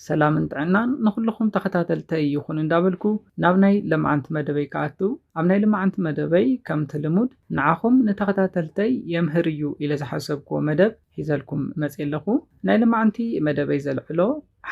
ሰላምን ጥዕናን ንኹልኹም ተኸታተልተይ ይኹን እንዳበልኩ ናብ ናይ ለማዓንቲ መደበይ ክኣቱ፣ ኣብ ናይ ለማዓንቲ መደበይ ከምቲ ልሙድ ንዓኹም ንተኸታተልተይ የምህር እዩ ኢለ ዝሓሰብክዎ መደብ ሒዘልኩም መፅየ ኣለኹ። ናይ ለማዓንቲ መደበይ ዘልዕሎ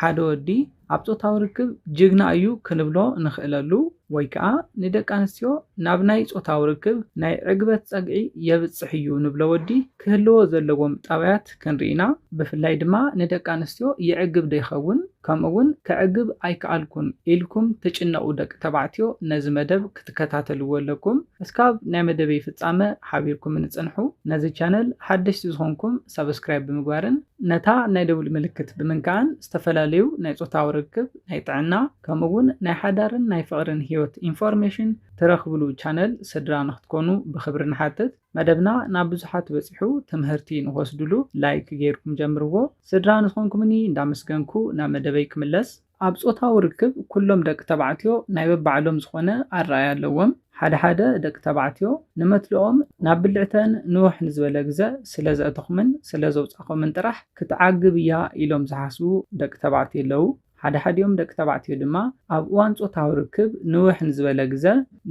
ሓደ ወዲ ኣብ ጾታዊ ርክብ ጅግና እዩ ክንብሎ ንኽእለሉ ወይ ከዓ ንደቂ ኣንስትዮ ናብ ናይ ጾታዊ ርክብ ናይ ዕግበት ጸግዒ የብጽሕ እዩ ንብሎ ወዲ ክህልዎ ዘለዎም ጠባያት ክንርኢ ኢና። ብፍላይ ድማ ንደቂ ኣንስትዮ ይዕግብ ዶ ይኸውን? ከምኡ እውን ከዕግብ ኣይከኣልኩን ኢልኩም ትጭነቑ ደቂ ተባዕትዮ ነዚ መደብ ክትከታተልዎ ኣለኩም። እስካብ ናይ መደበይ ፍጻመ ሓቢርኩም ንጽንሑ። ነዚ ቻነል ሓደሽቲ ዝኾንኩም ሳብስክራይብ ብምግባርን ነታ ናይ ደውል ምልክት ብምንካእን ዝተፈላለዩ ናይ ጾታዊ ርክብ፣ ናይ ጥዕና፣ ከምኡ እውን ናይ ሓዳርን ናይ ፍቕርን ህይወት ኢንፎርሜሽን ትረኽብሉ ቻነል ስድራ ንክትኮኑ ብኽብሪ ንሓትት። መደብና ናብ ብዙሓት በጺሑ ትምህርቲ ንክወስድሉ ላይክ ገይርኩም ጀምርዎ። ስድራ ንዝኾንኩምኒ እንዳመስገንኩ ናብ መደበይ ክምለስ። ኣብ ጾታዊ ርክብ ኩሎም ደቂ ተባዕትዮ ናይ በባዕሎም ዝኾነ ኣረኣያ ኣለዎም። ሓደ ሓደ ደቂ ተባዕትዮ ንመትልኦም ናብ ብልዕተን ንውሕ ንዝበለ ግዘ ስለ ዘእተኹምን ስለ ዘውጻኹምን ጥራሕ ክትዓግብ እያ ኢሎም ዝሓስቡ ደቂ ተባዕትዮ ኣለዉ። ሓደ ሓዲኦም ደቂ ተባዕትዮ ድማ ኣብ እዋን ጾታዊ ርክብ ንውሕ ንዝበለ ግዘ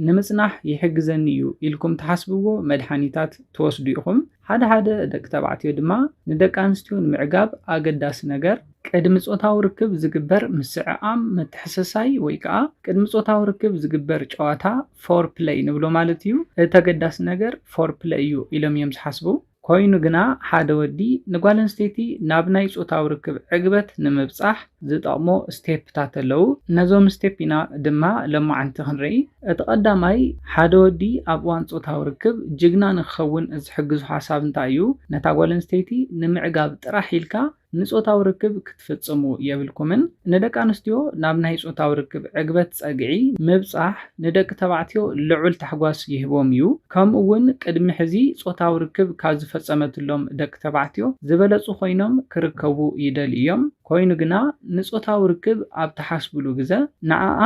ንምጽናሕ ይሕግዘኒ እዩ ኢልኩም ትሓስብዎ መድሓኒታት ትወስዱ ኢኹም። ሓደ ሓደ ደቂ ተባዕትዮ ድማ ንደቂ ኣንስትዮ ንምዕጋብ ኣገዳሲ ነገር ቅድሚ ጾታዊ ርክብ ዝግበር ምስዕዓም፣ ምትሕስሳይ ወይ ከዓ ቅድሚ ጾታዊ ርክብ ዝግበር ጨዋታ ፎር ፕለይ ንብሎ ማለት እዩ። እቲ ኣገዳሲ ነገር ፎር ፕለይ እዩ ኢሎም እዮም ዝሓስቡ። ኮይኑ ግና ሓደ ወዲ ንጓል ኣንስተይቲ ናብ ናይ ጾታዊ ርክብ ዕግበት ንምብጻሕ ዝጠቕሞ ስቴፕታት ኣለዉ። ነዞም ስቴፕ ኢና ድማ ለማዓንቲ ክንርኢ። እቲ ቀዳማይ ሓደ ወዲ ኣብ እዋን ጾታዊ ርክብ ጅግና ንክኸውን ዝሕግዙ ሓሳብ እንታይ እዩ? ነታ ጓል ኣንስተይቲ ንምዕጋብ ጥራሕ ኢልካ ንጾታዊ ርክብ ክትፍጽሙ የብልኩምን። ንደቂ ኣንስትዮ ናብ ናይ ጾታዊ ርክብ ዕግበት ጸግዒ ምብጻሕ ንደቂ ተባዕትዮ ልዑል ታሕጓስ ይህቦም እዩ። ከምኡ እውን ቅድሚ ሕዚ ጾታዊ ርክብ ካብ ዝፈጸመትሎም ደቂ ተባዕትዮ ዝበለጹ ኮይኖም ክርከቡ ይደልዩ እዮም። ኮይኑ ግና ንጾታዊ ርክብ ኣብ ትሓስብሉ ግዘ ንዓኣ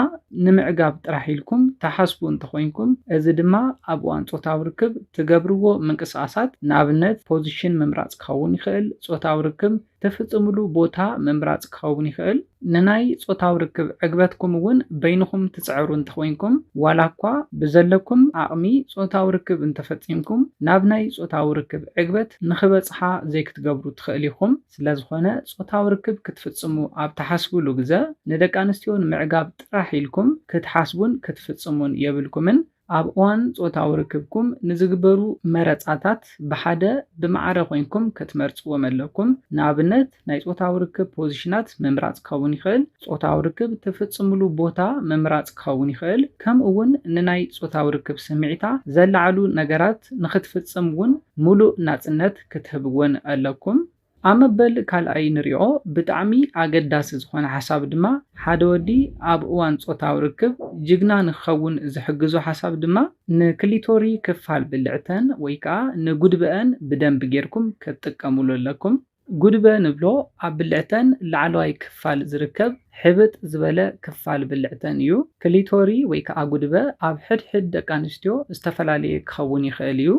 ንምዕጋብ ጥራሕ ኢልኩም ትሓስቡ እንተኾይንኩም፣ እዚ ድማ ኣብ እዋን ጾታዊ ርክብ ትገብርዎ ምንቅስቃሳት፣ ንኣብነት ፖዚሽን ምምራጽ ክኸውን ይኽእል፣ ጾታዊ ርክብ ትፍጽምሉ ቦታ ምምራጽ ክኸውን ይኽእል። ንናይ ጾታዊ ርክብ ዕግበትኩም እውን በይንኹም ትጽዕሩ እንተኾይንኩም፣ ዋላ እኳ ብዘለኩም ዓቕሚ ጾታዊ ርክብ እንተፈጺምኩም፣ ናብ ናይ ጾታዊ ርክብ ዕግበት ንኽበጽሓ ዘይክትገብሩ ትኽእል ኢኹም። ስለ ዝኾነ ጾታዊ ርክብ ክትፍጽሙ ኣብ ትሓስብሉ ግዘ ንደቂ ኣንስትዮ ንምዕጋብ ጥራሕ ኢልኩም ክትሓስቡን ክትፍጽሙን የብልኩምን። ኣብ እዋን ጾታዊ ርክብኩም ንዝግበሩ መረጻታት ብሓደ ብማዕረ ኮይንኩም ክትመርጽዎም ኣለኩም። ንኣብነት ናይ ጾታዊ ርክብ ፖዚሽናት ምምራጽ ክኸውን ይኽእል፣ ጾታዊ ርክብ ትፍጽምሉ ቦታ ምምራጽ ክኸውን ይኽእል፣ ከምኡ እውን ንናይ ጾታዊ ርክብ ስምዒታ ዘለዓሉ ነገራት ንኽትፍጽም እውን ሙሉእ ናጽነት ክትህብወን ኣለኩም። ኣብ መበል ካልኣይ ንሪኦ ብጣዕሚ ኣገዳሲ ዝኾነ ሓሳብ ድማ ሓደ ወዲ ኣብ እዋን ጾታዊ ርክብ ጅግና ንክኸውን ዝሕግዞ ሓሳብ ድማ ንክሊቶሪ ክፋል ብልዕተን ወይ ከዓ ንጉድበአን ብደንቢ ጌርኩም ክትጥቀሙሉ ኣለኩም። ጉድበ ንብሎ ኣብ ብልዕተን ላዕለዋይ ክፋል ዝርከብ ሕብጥ ዝበለ ክፋል ብልዕተን እዩ። ክሊቶሪ ወይ ከዓ ጉድበ ኣብ ሕድሕድ ደቂ ኣንስትዮ ዝተፈላለየ ክኸውን ይኽእል እዩ።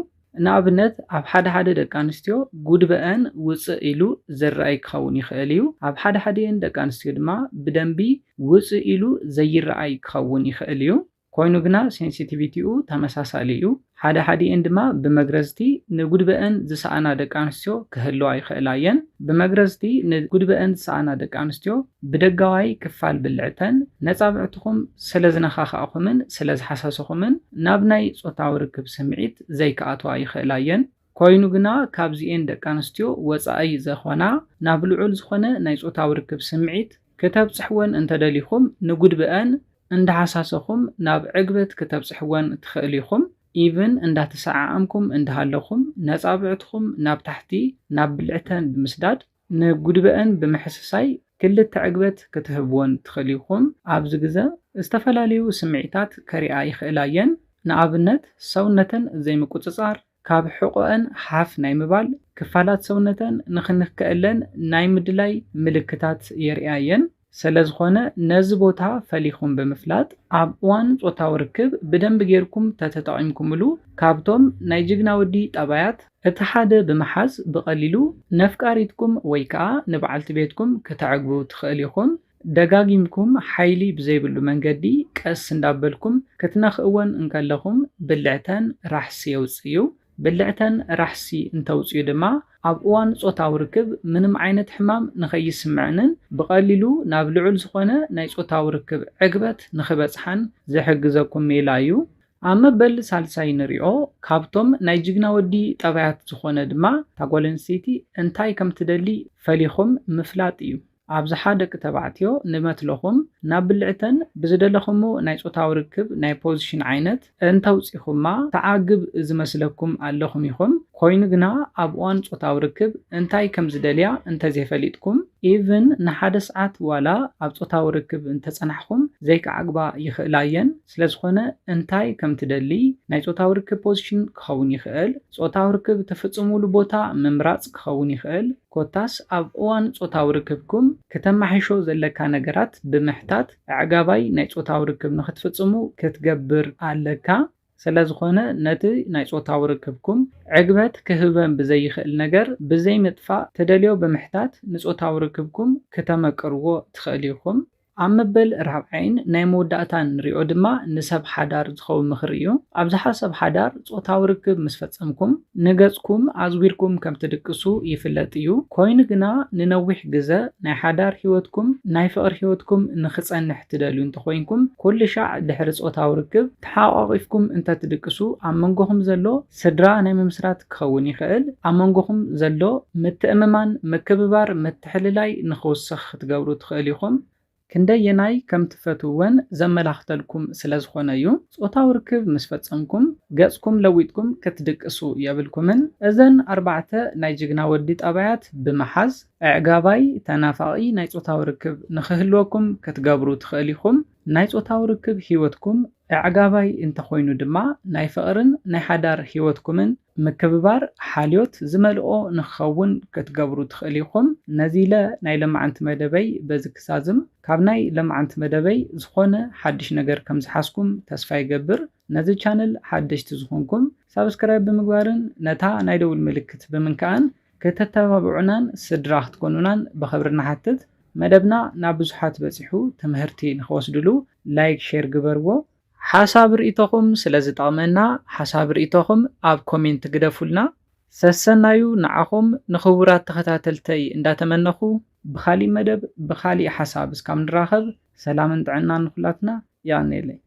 ንኣብነት ኣብ ሓደ ሓደ ደቂ ኣንስትዮ ጉድበአን ውፅእ ኢሉ ዝረኣይ ክኸውን ይኽእል እዩ። ኣብ ሓደ ሓደአን ደቂ ኣንስትዮ ድማ ብደንቢ ውፅእ ኢሉ ዘይረኣይ ክኸውን ይኽእል እዩ። ኮይኑ ግና ሴንሲቲቪቲኡ ተመሳሳሊ እዩ። ሓደ ሓዲኤን ድማ ብመግረዝቲ ንጉድበአን ዝሰኣና ደቂ ኣንስትዮ ክህልዋ ይኽእላ እየን። ብመግረዝቲ ንጉድበአን ዝሰኣና ደቂ ኣንስትዮ ብደጋዋይ ክፋል ብልዕተን ነፃብዕትኹም ስለ ዝነኻኻእኹምን ስለ ዝሓሰስኹምን ናብ ናይ ጾታዊ ርክብ ስምዒት ዘይክኣትዋ ይኽእላ እየን። ኮይኑ ግና ካብዚኤን ደቂ ኣንስትዮ ወፃኢ ዘኾና ናብ ልዑል ዝኾነ ናይ ጾታዊ ርክብ ስምዒት ክተብፅሕወን እንተደሊኹም ንጉድበአን እንዳሓሳሰኹም ናብ ዕግበት ክተብፅሕወን ትኽእል ኢኹም። ኢቭን እንዳተሰዓዓምኩም እንዳሃለኹም ነፃብዕትኹም ናብ ታሕቲ ናብ ብልዕተን ብምስዳድ ንጉድበአን ብምሕስሳይ ክልተ ዕግበት ክትህብወን ትኽእል ኢኹም። ኣብዚ ግዘ ዝተፈላለዩ ስምዒታት ከሪኣ ይኽእላ እየን። ንኣብነት ሰውነተን ዘይምቁፅፃር፣ ካብ ሕቖአን ሓፍ ናይ ምባል፣ ክፋላት ሰውነተን ንኽንከአለን ናይ ምድላይ ምልክታት የርእያ እየን። ስለዝኾነ ነዚ ቦታ ፈሊኹም ብምፍላጥ ኣብ እዋን ጾታዊ ርክብ ብደንቢ ጌርኩም ተተጠቒምኩምሉ ካብቶም ናይ ጅግና ወዲ ጠባያት እቲ ሓደ ብምሓዝ ብቐሊሉ ነፍቃሪትኩም ወይ ከዓ ንበዓልቲ ቤትኩም ክተዕግቡ ትኽእል ኢኹም። ደጋጊምኩም ሓይሊ ብዘይብሉ መንገዲ ቀስ እንዳበልኩም ክትነኽእወን እንከለኹም ብልዕተን ራሕሲ የውፅዩ። ብልዕተን ራሕሲ እንተውፅዩ ድማ ኣብ እዋን ጾታዊ ርክብ ምንም ዓይነት ሕማም ንኸይስምዐንን ብቐሊሉ ናብ ልዑል ዝኾነ ናይ ጾታዊ ርክብ ዕግበት ንኽበፅሓን ዝሕግዘኩም ሜላ እዩ። ኣብ መበል ሳልሳይ ንሪኦ ካብቶም ናይ ጅግና ወዲ ጠባያት ዝኾነ ድማ እታ ጓል ኣንስተይቲ እንታይ ከም ትደሊ ፈሊኹም ምፍላጥ እዩ። ኣብዝሓ ደቂ ተባዕትዮ ንመትለኹም ናብ ብልዕተን ብዝደለኹሞ ናይ ጾታዊ ርክብ ናይ ፖዚሽን ዓይነት እንተውጺኹማ ተዓግብ ዝመስለኩም ኣለኹም ኢኹም። ኮይኑ ግና ኣብ እዋን ጾታዊ ርክብ እንታይ ከም ዝደልያ እንተዘይፈሊጥኩም ኢቭን ንሓደ ሰዓት ዋላ ኣብ ጾታዊ ርክብ እንተጸናሕኹም ዘይከዓግባ ይኽእላ እየን። ስለዝኾነ እንታይ ከም ትደሊ ናይ ጾታዊ ርክብ ፖዚሽን ክኸውን ይኽእል፣ ጾታዊ ርክብ ትፍጽሙሉ ቦታ ምምራጽ ክኸውን ይኽእል፣ ኮታስ ኣብ እዋን ጾታዊ ርክብኩም ክተማሕሾ ዘለካ ነገራት ብምሕታት ኣዕጋባይ ናይ ጾታዊ ርክብ ንኽትፍጽሙ ክትገብር ኣለካ። ስለዝኾነ ነቲ ናይ ጾታዊ ርክብኩም ዕግበት ክህበን ብዘይኽእል ነገር ብዘይምጥፋእ ትደልዮ ብምሕታት ንጾታዊ ርክብኩም ክተመቅርዎ ትኽእል ኢኹም። ኣብ መበል ራብዓይን ናይ መወዳእታን ንሪኦ ድማ ንሰብ ሓዳር ዝኸውን ምኽሪ እዩ። ኣብዝሓ ሰብ ሓዳር ጾታዊ ርክብ ምስ ፈጸምኩም ንገጽኩም ኣዝዊርኩም ከም ትድቅሱ ይፍለጥ እዩ። ኮይኑ ግና ንነዊሕ ግዘ ናይ ሓዳር ህይወትኩም ናይ ፍቕሪ ህይወትኩም ንኽጸንሕ ትደልዩ እንተኾይንኩም ኩሉ ሻዕ ድሕሪ ጾታዊ ርክብ ተሓቋቒፍኩም እንተትድቅሱ ኣብ መንጎኹም ዘሎ ስድራ ናይ ምምስራት ክኸውን ይኽእል። ኣብ መንጎኹም ዘሎ ምትእምማን፣ ምክብባር፣ ምትሕልላይ ንኽውስኽ ክትገብሩ ትኽእል ኢኹም። ክንደየናይ ከም ትፈትውወን ዘመላኽተልኩም ስለ ዝኾነ እዩ። ጾታዊ ርክብ ምስ ፈጸምኩም ገጽኩም ለዊጥኩም ክትድቅሱ የብልኩምን። እዘን ኣርባዕተ ናይ ጅግና ወዲ ጠባያት ብምሓዝ ኣዕጋባይ ተናፋቒ ናይ ጾታዊ ርክብ ንኽህልወኩም ክትገብሩ ትኽእል ኢኹም። ናይ ጾታዊ ርክብ ህይወትኩም ኣዕጋባይ እንተኾይኑ ድማ ናይ ፍቕርን ናይ ሓዳር ህይወትኩምን ምክብባር ሓልዮት ዝመልኦ ንክኸውን ክትገብሩ ትኽእል ኢኹም። ነዚ ኢለ ናይ ለማዓንቲ መደበይ በዚ ክዛዝም። ካብ ናይ ለማዓንቲ መደበይ ዝኾነ ሓድሽ ነገር ከም ዝሓዝኩም ተስፋ ይገብር። ነዚ ቻነል ሓደሽቲ ዝኾንኩም ሳብስክራይብ ብምግባርን ነታ ናይ ደውል ምልክት ብምንካእን ከተተባብዑናን ስድራ ክትኮኑናን ብኽብሪ ንሓትት። መደብና ናብ ብዙሓት በጺሑ ትምህርቲ ንኽወስድሉ ላይክ ሼር ግበርዎ። ሓሳብ ርእይቶኹም ስለ ዝጠቕመና ሓሳብ ርእይቶኹም ኣብ ኮሜንት ግደፉልና። ሰሰናዩ ንዓኹም ንኽቡራት ተኸታተልተይ እንዳተመነኹ ብኻሊእ መደብ ብኻሊእ ሓሳብ እስካብ ንራኸብ ሰላምን ጥዕናን ንኹላትና። የቐንየለይ።